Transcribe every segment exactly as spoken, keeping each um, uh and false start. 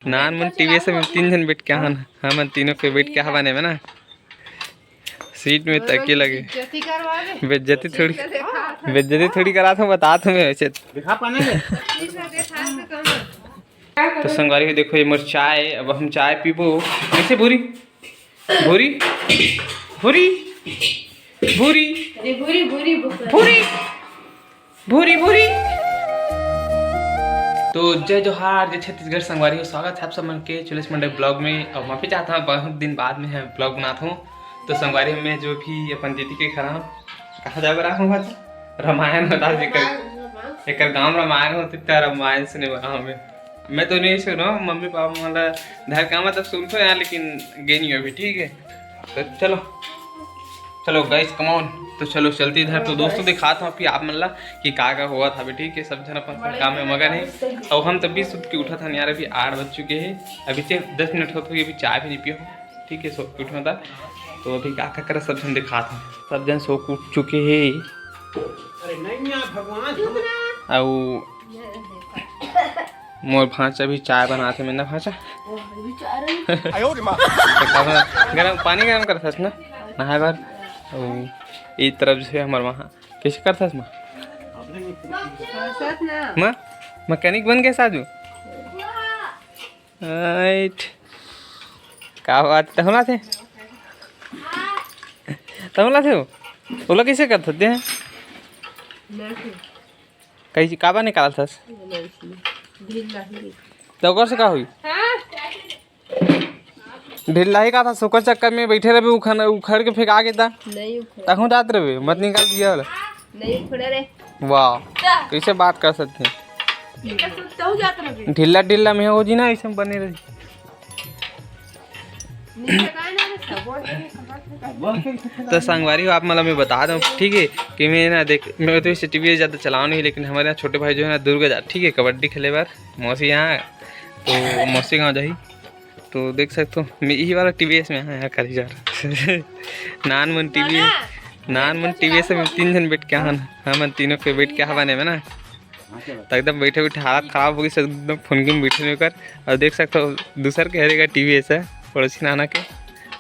नान मन टीवी से तीन झन बैठ के हन, हमन तीनों के बैठ के हवा ने में ना, सीट में तकिए लगे। बेइज्जती करवावे। बेइज्जती थोड़ी, बेइज्जती थोड़ी करा था, बता तुम्हें वैसे। दिखा पाने के। तो संगवारी हो, देखो ये मोर चाय, अब हम चाय पीबो। कैसे भूरी? भूरी? भूरी? भूरी? अरे भूरी, भूरी, भूरी। भूरी, भूरी। तो जय जोहार, जय छत्तीसगढ़ संगवारी हो, स्वागत है आप सब मन के चुलेश मंडल ब्लॉग में। और माफी चाहता हूँ, बहुत दिन बाद में है ब्लॉग बनाता हूँ। तो संगवारी हो, मैं जो भी अपन दीदी के घर हूँ, कहाँ जाए बर हूँ भाजी? रामायण बता जी कर। एकर गाँव रामायण होती त रामायण सुने बर हूँ मैं। मैं तो नहीं सुनो, मम्मी पापा मतलब धर का मतलब सुनते हैं, लेकिन गे नहीं अभी, ठीक है। तो चलो, चलो guys, come on। तो चलो चलती इधर। तो दोस्तों, दिखात हूँ अभी आप मन ला कि का का होवत हवे, ठीक है। सब झन अपन अपन काम में मगन है। और हम तभी सुत के उठा था यार, अभी आठ बज चुके हैं, अभी सिर्फ दस मिनट होत हुई, अभी चाय भी नहीं पियो, ठीक है, सो के उठा था। तो अभी का का करा, सब झन दिखात हूँ, सब झन सो के उठ चुके हैं। अरे नहीं यार, भगवान, हम अउ मोर भांचा भी चाय बनाथे, मैं ना भांचा। आयो रे माँ। तो का बना-, गरम पानी गरम करथस ना, नहाए बर। अउ ए तरफ से हमर वहाँ कैसे करथस माँ? हंसत ना। माँ, मैकेनिक बन गए साजू। राइट। का बात, तहुला थे? तहुला थे हो? ओला कैसे करथस दे? कैसे, काबर निकालथस? ढील लाही। त ओकर से का होई? हाँ? ढील लाही का था, ओकर चक्कर में बैठे रहबे, उखन-, उखड़ के फेंका के ता। नहीं उखड़े। तहूँ जात रहबे, मत निकाल दिया वाला। नहीं उखड़े रे। वाह, का? कैसे बात कर सकते हैं? एकर से तहूँ जात रहबे। ढीला ढीला में हो जी ना, ऐसे बने रही। तो संगवारी हो, आप मतलब मैं बता दूँ, ठीक है, कि मैं ना देख, मैं तो इसे टीवी ज़्यादा चलाओ नहीं, लेकिन हमारे यहाँ छोटे भाई जो है ना दुर्ग जा, ठीक है, कबड्डी खेले बार मौसी यहाँ, तो मौसी गाँव जाही, तो देख सकते हो मैं यही वाला टीवीएस में यहाँ, यहाँ करी जा रहा। नान मन टीवी, नान मन टीवीएस में तीन जन बैठ के हन, हमन तीनों के बैठ के हवा ने में ना। तो एकदम बैठे बैठे हालत खराब हो गई, सब एकदम फुनगी में बैठे नहीं कर। और देख सकते हो दूसर के हरेगा टीवीएस है, पड़ोसी नाना के।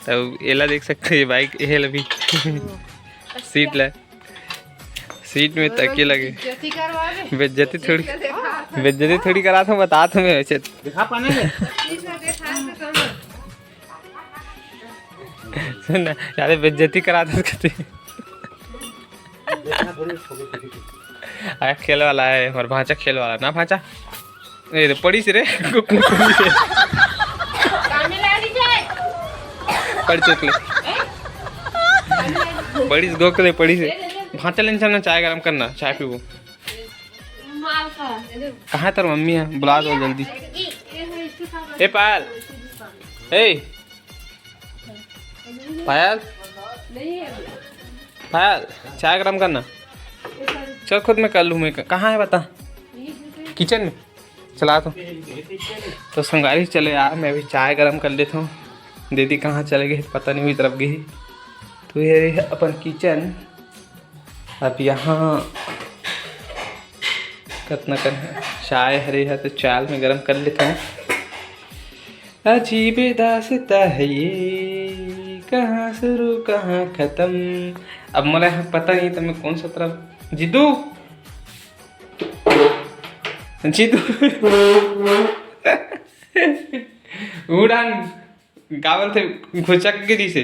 तो एला देख सकते हो, ये बाइक ये भी सीट ला, सीट में तकिए लगे। बेइज्जती करवावे। बेइज्जती थोड़ी, बेइज्जती थोड़ी करा था, बता तुम्हें वैसे। दिखा पाने के। सुन ना, ज्यादा बेइज्जती करा दे कती। अरे खेल वाला है, हमार भांचा खेल वाला ना, भांचा। ए रे, पड़ी से रे, गोकले पड़ी से। पड़ चुकले। पड़ी से, गोकले पड़ी से। भांचा लेन चलना, चाय गरम करना, चाय पीबो। कहाँ है तेरी मम्मी है? बुला दो जल्दी। ए पायल, ए पायल, पायल, चाय गरम करना। चल, खुद मैं कर लूँ, मैं क-, कहाँ है बता? किचन में। चला तो। तो संगवारी चले यार, मैं अभी चाय गरम कर लेता हूँ। दीदी कहाँ चले गए, पता नहीं, वही तरफ गई। तो ये अपन किचन। अब यहाँ कतना कन है? चाय हरे है, तो चाय मैं गरम कर लेता हूँ। अजीबे दास्ता है ये, कहाँ शुरू कहाँ खत्म। अब मोला यहाँ पता नहीं तो मैं कौन सा तरफ, जीतू, जीतू। उड़ान, का बोलथे, घुचक गिरी से।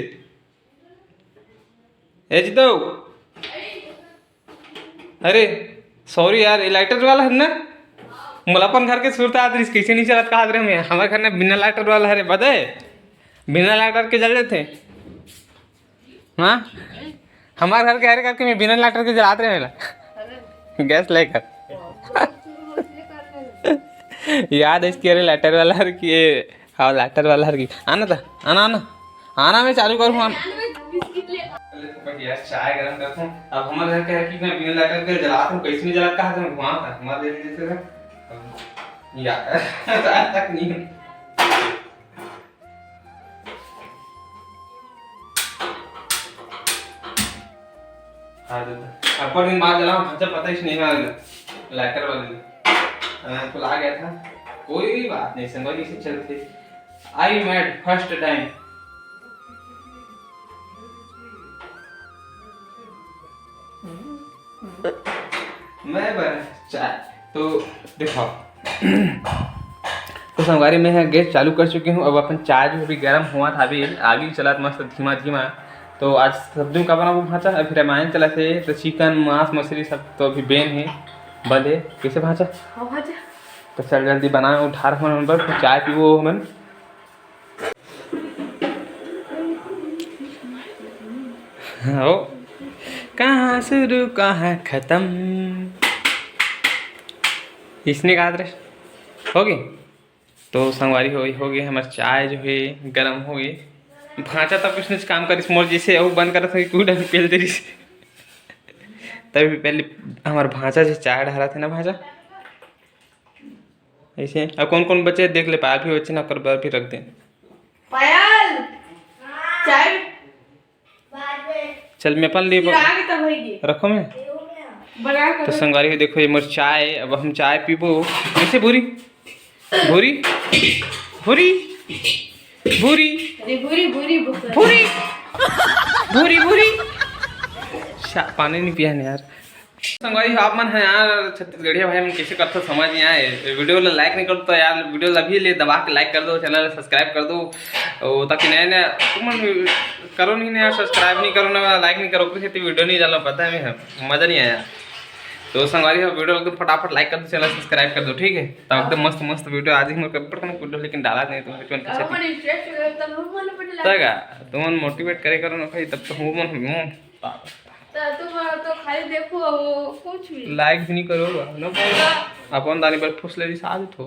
ए जीतू, अरे सॉरी यार, ये लाइटर वाला है ना, मोला अपन घर के सुरता आत रहिस, कैसे नहीं चलत कहा रहे मैं, हमारे घर में बिना लाइटर वाला हरे, बदे बिना लाइटर के जल जाते। हाँ, हमारे घर के हरे करके मैं बिना लाइटर के जलात रहे मेला गैस लेकर। याद है इसकी, अरे लाइटर वाला हर की, ये हाँ, लाइटर वाला हर की। आना था, आना, आना। आना, मैं चालू करूँ, आना। यार, चाय गरम करता हूँ। अब हमारे घर के हर की मैं बिना लाइटर के जलाता हूँ, कैसे नहीं जलाता, कहा था, वहाँ था, हमारे लिए जैसे था। अब यार, आज तक नहीं। हाँ, दे दे। अब पर दिन बाद जलाऊँ, अच्छा, पता ही नहीं लगा, लाइटर वाले ने। हाँ, तो ला गया था। कोई बात नहीं, संगवारी से चलते। I made first time। मैं बना चाय। तो देखो, तो संगवारी, मैं ह गैस चालू कर चुके हूँ। अब अपन चाय जो अभी गर्म हुआ था, अभी आगी चलात मस्त धीमा धीमा। तो आज सब्जी का बनाबो भांचा, अभी रामायण चला थे, तो चिकन, मांस, मछली सब तो अभी बैन है, बंद है। कैसे भांचा? हाँ भांचा। तो चल जल्दी बना, उठा रखो नंबर, फिर चाय पीबो हमन। हो, कहाँ शुरू कहाँ खत्म, इसने कहा रे। हो गई। तो संगवारी हो, हो गई हमार चाय जो है गरम हो गई। भांचा तब कुछ नहीं काम करिस मोर, जैसे वो बंद करत हो कि कूड़ा पेल दे रही। तभी पहले हमार भांचा जो चाय ढारा थे ना भांचा, ऐसे। अब कौन कौन बचे देख ले, पायल भी बचे ना, ओकर बर भी रख दे। पायल, चाय। चल मैं अपन ले फिर आगे तब होगी। रखो मैं। बना तो करो। संगवारी हो, देखो ये मोर चाय, अब हम चाय पीबो। कैसे भूरी? भूरी? भूरी? भूरी? अरे भूरी, भूरी, भूरी। भूरी? भूरी, भूरी? शा-, पानी नहीं पिया है यार। संगवारी हो, आप मन है यार, छत्तीसगढ़िया भाई मन कैसे करथो समझ नहीं आए। वीडियो ला लाइक नहीं करथो तो यार, वीडियो ला अभी ले दबा के लाइक कर दो, चैनल ला सब्सक्राइब कर दो। ओ, ताकि नया नया तुमन करो नहीं, नया सब्सक्राइब नहीं करो ना, लाइक नहीं करो, कुछ वीडियो नहीं डालो, पता है मैं, मजा नहीं आया। तो संगवारी हो, वीडियो एकदम फटाफट लाइक कर दो, चैनल सब्सक्राइब कर दो, ठीक है? तब एकदम मस्त मस्त वीडियो आज ही मोर कब पर वीडियो लेकिन डाला नहीं तुमने, कौन कैसे? तब मन इंटरेस्ट हो गया, तब मन पटला। तय का तुमन मोटिवेट करे करो ना भाई, तब तो हूँ मन, हूँ। तो तुम तो खाली देखो वो कुछ भी। लाइक भी नहीं करो ना। अपन दानी पर फुसले भी साथ हो।